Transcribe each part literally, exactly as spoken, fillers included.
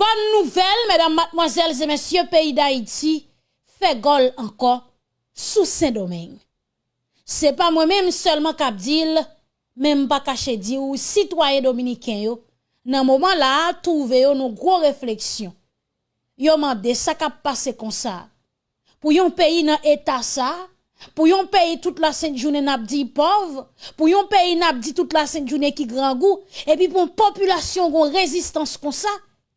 Bòn nouvèl, medam, madmwazèl e mesye, peyi Dayiti fè gòl ankò sou Sendomeng. Se pa mwen menm sèlman k ap di l, men m pa kache di w, sitwayen dominiken yo, nan moman la a, twouve yo nan gwo refleksyon. Yo mande sa k ap pase konsa. Pou yon peyi nan eta sa, pou yon peyi tout lasent jounen n ap di pòv, pou yon peyi n ap di tout lasent jounen ki grangou, epi pou yon popilasyon gon rezistans konsa,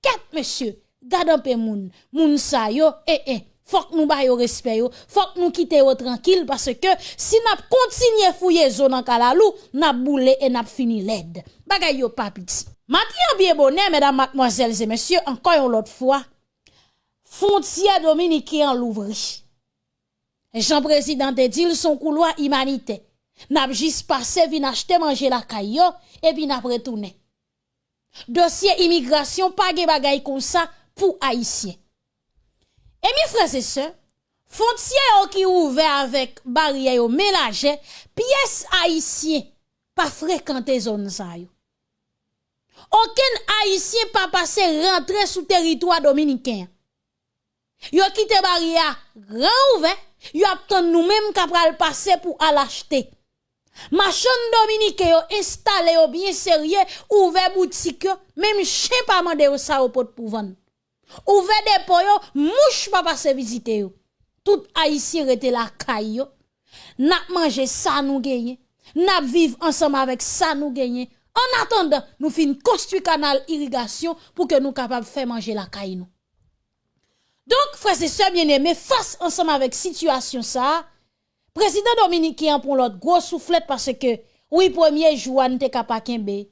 kèt mesye, gad anpe moun, moun sa yo, e, e, fòk nou ba yo respè yo, fòk nou kite yo trankil, paske si n ap kontinye fouye zo nan kalalou, n ap boule e n ap fini lèd. Bagay yo pa piti. Maten an byen bonè, medam, madmwazèl e mesye, ankò yon lòt fwa, fwontyè dominiken an louvri. Jan prezidan te di l, se yon koulwa imanitè. N ap jis pase vin achte manje lakay yo, epi n ap retounen. Dosye imigrasyon, pa gen bagay konsa pou Ayisyen. E mi frè e sè, fwontyè yo ki ouvè avèk baryè yo men lajè, pyès Ayisyen pa frekante zòn sa yo. Okenn Ayisyen pa pase rantre sou teritwa dominiken an. Yo kite baryè a gran ouvè, y ap tann nou menm k ap pral pase pou al achte. Machann dominiken yo enstale yo byen serye, ouvè boutik yo, menm chen pa mande yo sa yo pot pou vann. Ouvè depo yo, mouch pa pase vizite yo. Tout Ayisyen rete lakay yo. N ap manje sa nou genyen. N ap viv ansanm avèk sa nou genyen. Annatandan, nou fin konstwi kanal irigasyon pou ke nou kapab fè manje lakay nou. Donk, frè e sè byeneme, fas ansanm avèk sitiyasyon sa a, prezidan dominiken an pran lòt gwo souflèt paske, wi, premye jou a, n te ka pa kenbe.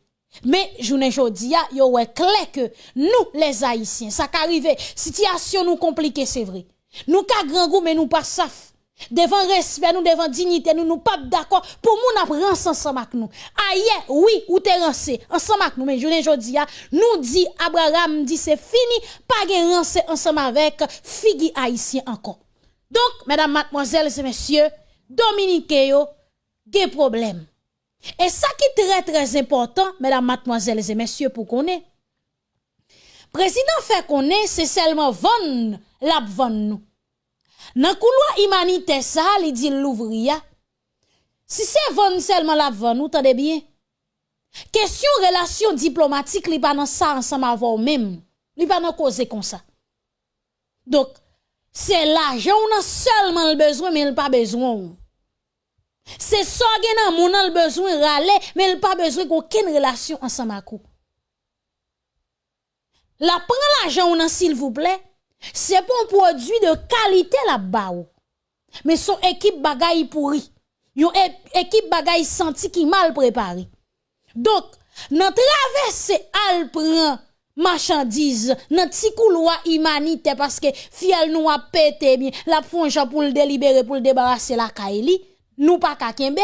Men, jounen jodi a, yo wè klè ke nou, lèzayisyen, sa ka rive, sitiyasyon nou konplike, se vre. Nou ka grangou, men nou pa saf. Devan respè nou, devan diyite nou, nou p ap dakò pou moun ap ranse ansanm ak nou. Ayè, wi, ou te ranse ansanm ak nou, men jounen jodi a, nou di Abraram di se fini, pa gen ranse ansanm avèk figi ayisyen ankò. Donk, medam, madmwazèl e mesye, dominiken yo gen pwoblèm. E sa ki trè, trè enpòtan, medam, madmwazèl e mesye, pou konnen, prezidan fè konnen se sèlman vann l ap vann nou. Nan koulwa imanitè sa a, li di l louvri a, si se vann sèlman l ap vann ou, tande byen, kesyon relasyon diplomatik, li pa nan sa ansanm avè w menm. Li pa nan koze konsa. Donk, se lajan w nan sèlman l bezwen, men l pa bezwen w. Se sa w gen nan men w nan l bezwen rale, men l pa bezwen gen okenn relasyon ansanm ak ou. L ap pran lajan w nan silvouplè, se pa yon pwodui de kalite l ap ba ou. Men se yon ekip bagay pouri. Yon e-, ekip bagay santi ki mal prepare. Donk, nan travèse al pran machandiz nan ti koulwa imanitè paske fyèl nou ap pete, ebyen, l ap fè yon jan pou l delibere, pou l debarase lakay li, nou pa ka kenbe.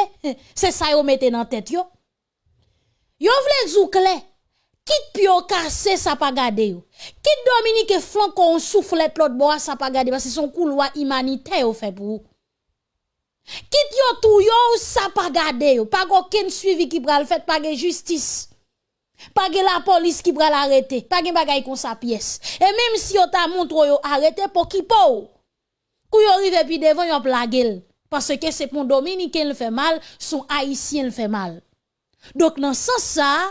Se sa yo mete nan tèt yo. Yo vle di w klè, kit pye w kase, sa pa gade yo. Kit dominiken flanke w yon souflèt lòt bò a, sa pa gade, paske se yon koulwa imanitè yo fè pou ou. Kit yo touye w, sa pa gade yo. Pa gen okenn swivi ki pral fèt, pa gen jistis. Pa gen lapolis ki pral arete, pa gen bagay konsa pyès. E menm si yo ta montre w yo arete, pokipe w. Kou yo rive pi devan, y ap lage l. Paske se pa yon dominiken l fè mal, se yon ayisyen l fè mal. Donk, nan sans sa a,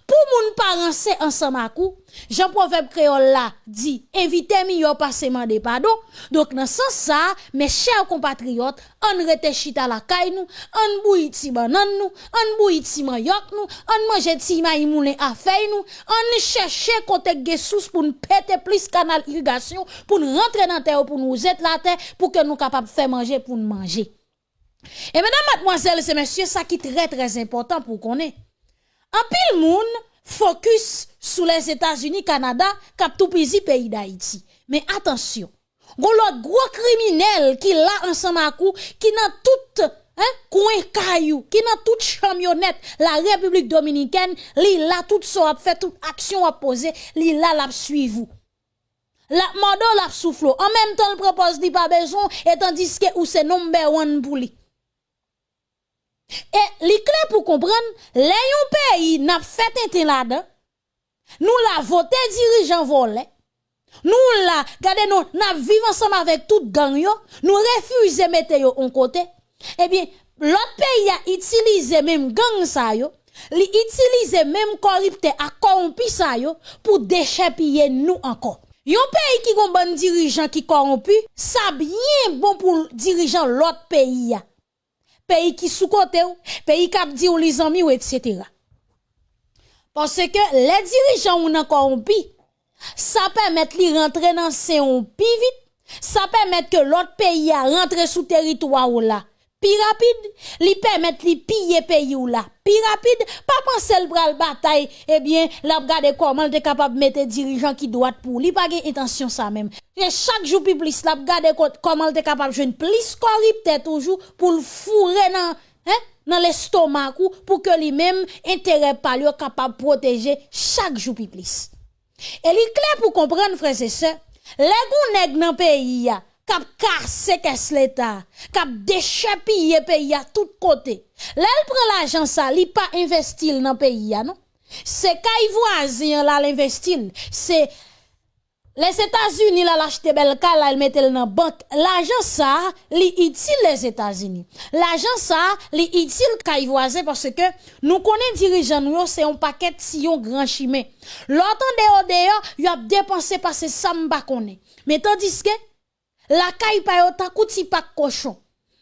pou moun pa ranse ansanm ak ou, jan pwovèb kreyòl la di, envite miyò pase mande padon. Donk, nan sans sa a, mes chers compatriotes, ann rete chita lakay nou, ann bouyi ti bannann nou, ann bouyi ti manyòk nou, ann manje ti mayi moulen a fèy nou, ann chèche kote k gen sous pou n pete plis kanal irigasyon, pou n rantre nan tè yo, pou n wouzet latè, pou ke nou kapab fè manje pou n manje. E medam, madmwazèl e mesye, sa ki trè, trè enpòtan pou w konnen. Anpil moun fokis sou Lèzetazini, Kanada, k ap toupizi peyi Dayiti. Men atansyon, gon lòt gwo kriminèl ki la ansanm ak ou, ki nan tout, en, kwen kay ou, ki nan tout chanm yo nèt, la Repiblik Dominikèn, li la tout sa w ap fè, tout aksyon w ap poze, li la, l ap swiv ou. L ap mòde w, l ap soufle w. An menm tan, l pran pòz li pa bezwen w, e tandiske ou se number one pou li. E li klè pou konprann, lè yon peyi n ap fè tenten ladan, nou la vote dirijan vòlè, Nou la, gade nou, n ap viv ansanm avèk tout gang yo, nou refize mete yo yon kote. Ebyen, lòt peyi a itilize menm gang sa yo, li itilize menm kòriptè ak kòwonpi sa yo pou dechèpiye nou ankò. Yon peyi ki gon bann dirijan ki kòwonpi, sa byen bon pou dirijan lòt peyi a. Peyi ki sou kote w, peyi k ap di w li zanmi w, etsetera. Paske lè dirijan w nan kòwonpi, sa pèmèt li rantre nan sen w pi vit, sa pèmèt ke lòt peyi a rantre sou teritwa w la pi rapid, li pèmèt li piye peyi w la pi rapid. Pa panse l pral batay, ebyen, l ap gade kòman l te kapab mete dirijan ki dwat pou li. Pa gen entansyon sa menm. E chak jou pi plis, l ap gade kò-, kòman l te kapab jwenn plis kòriptè toujou pou l foure nan, en, nan lestomak ou, pou ke li menm, enterè pa l yo kapab pwoteje chak jou pi plis. E li klè pou konprann, frè e sè, lè gon nèg nan peyi a k ap kase kès Leta, k ap dechèpiye peyi a tout kote, lè l pran lajan sa, li pa envesti l nan peyi a, non. Se kay vwazen an l al envesti l. Se Lèzetazini l al achte bèl kay la, l mete l nan bank. Lajan sa a, li itil Lèzetazini. Lajan sa a, li itil kay vwazen paske nou konnen dirijan nou yo se yon pakèt siyon gran chimen. Lè w tande yo deyò, y ap depanse pase sa m pa konnen. Men tandiske, lakay pa yo tankou ti pak kochon.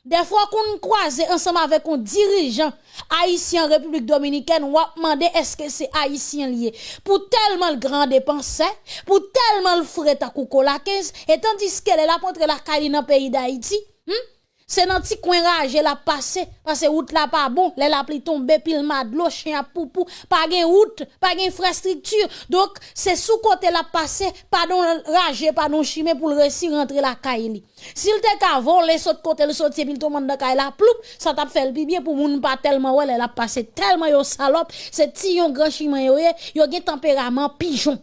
Dèfwa w konn kwaze ansanm avèk yon dirijan ayisyen an Repiblik Dominikèn, w ap mande èske se ayisyen l ye. Pou tèlman l gran depansè, pou tèlman l fre tankou kolakenz, e tandiske lè l ap antre lakay li nan peyi Dayiti, hmm, se nan ti kwen raje l ap pase, paske wout la pa bon, lè lapli tonbe, pil madlo, chen ap poupou, pa gen wout, pa gen enfrastrikti. Donk, se sou kote l ap pase, pa nan raje, pa nan chimen pou l resi rantre lakay li. Si l te ka vole sot kote l soti epi l tonbe anndan kay la, ploup, sa t ap fè l pi byen pou moun pa tèlman wè lè l ap pase. Tèlman yo salòp, se ti yon gran chimen yo ye, yo gen tanperaman pijon.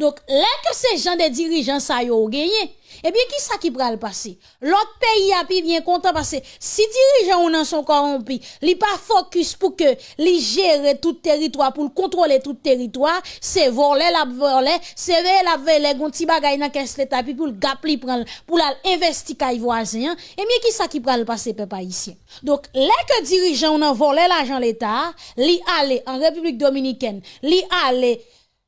Donk, lè ke se jan de dirijan sa yo w genyen, ebyen, kisa ki pral pase? Lòt peyi a pi byen kontan, paske si dirijan w nan se yon kòwonpi, li pa fokis pou ke li jere tout teritwa, pou l kontwole tout teritwa, se vòlè l ap vòlè, se veye l ap veye lè gon ti bagay nan kès Leta, epi pou l gap li pran l, pou l al envesti kay vwazen an, ebyen, kisa ki pral pase, pèp ayisyen? Donk, lè ke dirijan w nan vòlè lajan Leta a, li ale an Repiblik Dominikèn, li ale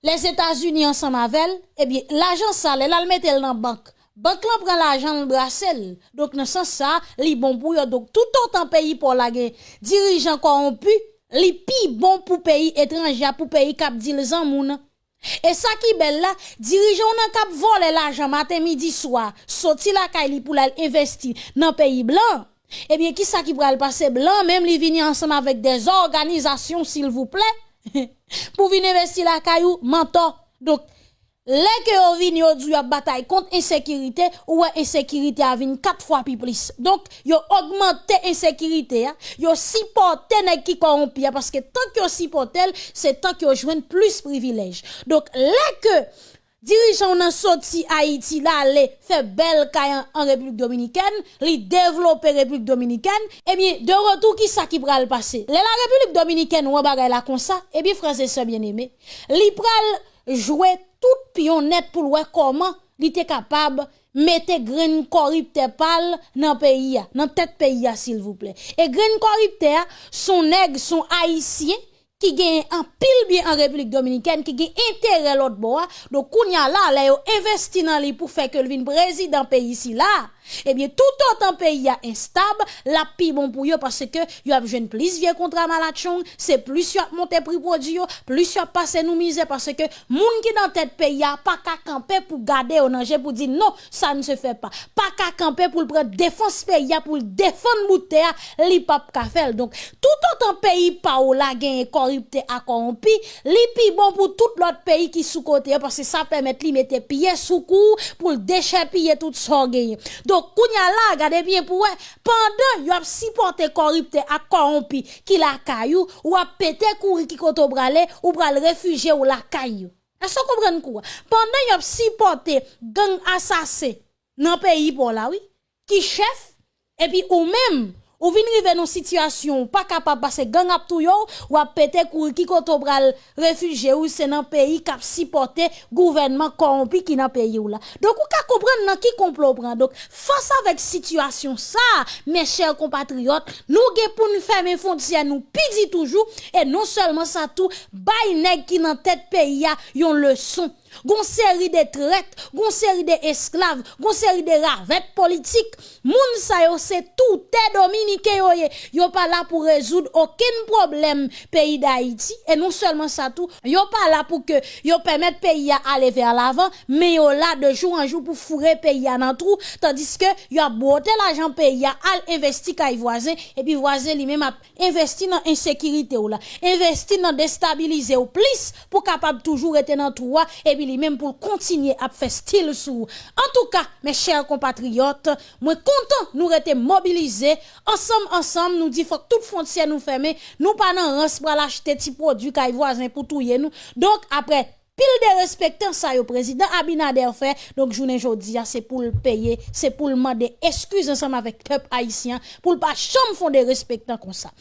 Lèzetazini ansanm avè l, ebyen, lajan sa, lè l al mete l nan bank, bank lan pran lajan l, brase l. Donk, nan sans sa, li bon pou yo. Donk, toutotan peyi pa w la gen dirijan kòwonpi, li pi bon pou peyi etranje a, pou peyi k ap di l zanmi w nan. E sa ki bèl la, dirijan w nan k ap vòlè lajan maten, midi, swa, soti lakay li pou l al envesti nan peyi blan. Ebyen, kisa ki pral pase? Blan menm li vini ansanm avèk dè òganizasyon, silvouplè, pou vin envesti lakay ou, mantò. Donk, lè ke yo vini, yo di w y ap batay kont ensekirite, ou wè ensekirite a vin kat fwa pi plis. Donk, yo ogmante ensekirite a, yo sipòte nèg ki kòwonpi a, paske tank yo sipòte l, se tank yo jwenn plis privilèj. Donk, lè ke dirijan w nan soti Ayiti, l ale fè bèl kay an, an Repiblik Dominikèn, li devlope Repiblik Dominikèn, ebyen, de retou, kisa ki pral pase? Lè la Repiblik Dominikèn wè bagay la konsa, ebyen, frè e sè byeneme, li pral jwe tout pyon nèt pou l wè kòman li te kapab mete grenn kòriptè pa l nan peyi a, nan tèt peyi a, silvouplè. E grenn kòriptè a, s on nèg, s on ayisyen, ki genyen anpil byen an Repiblik Dominikèn, ki gen enterè lòt bò a. Donk, kounye a la, lè yo envesti nan li pou fè ke l vin prezidan peyi sila, ebyen, toutotan peyi a enstab, l ap pi bon pou yo, paske yo ap jwenn plis vye kontra malatchong, se plis y ap monte pri pwodui yo, plis y ap pase nou mizè, paske moun ki nan tèt peyi a pa ka kanpe pou gade yo nan je pou di non, ça ne se fait pas. Pa ka kanpe pou l pran defans peyi a, pou l defann bout tè a, li p ap ka fè l. Donk, toutotan peyi pa w la genyen kòriptè ak kòwonpi, li pi bon pou tout lòt peyi ki sou kote yo, paske sa pèmèt li mete pye sou kou w, pou l dechèpiye tout sa w genyen. Donk, kounye a la, gade byen pou w wè, pandan y ap sipòte kòriptè ak kòwonpi ki lakay ou, w ap pete kouri ki kote w prale, ou pral refijye w lakay yo. Èske w konprann kou a? Pandan y ap sipòte gang asasen nan peyi pa w la, wi, ki chèf, epi ou menm, Ou vin rive nan sitiyasyon ou pa kapab pase gang ap touye w, w ap pete kouri ki kote w pral refijye w, se nan peyi k ap sipòte gouvènman kòwonpi ki nan peyi w la. Donk, ou ka konprann nan ki konplo w pran. Donk, fas avèk sitiyasyon sa a, mes chers compatriotes, nou gen pou n fèmen fwontyè nou pi di toujou, e non sèlman sa tou, bay nèg ki nan tèt peyi a yon leson. Gon seri de trèt, gon seri de esklav, gon seri de ravèt politik. Moun sa yo se toutè dominiken yo ye. Yo pa la pou rezoud okenn pwoblèm peyi Dayiti. E non sèlman sa tou, yo pa la pou ke yo pèmèt peyi a ale vè lavan, men yo la de jou an jou pou foure peyi a nan twou, tandiske y ap bwote lajan peyi a al envesti kay vwazen, epi vwazen li menm ap envesti nan ensekirite w la, envesti nan destabilize w plis pou kapab toujou rete nan twou a, epi li menm pou l kontinye ap fè stil sou ou. Antouka, mes chers compatriotes, mwen kontan nou rete mobilize, ansanm, ansanm, nou di fòk tout fwontyè nou fèmen, nou pa nan rans pral achte ti pwodui kay vwazen pou touye nou. Donk, apre pil derespektan sa yo prezidan Abinader fè, donk jounen jodi a, se pou l peye, se pou l mande eskiz ansanm avèk pèp ayisyen an, pou l pa janm fè yon derespektan konsa.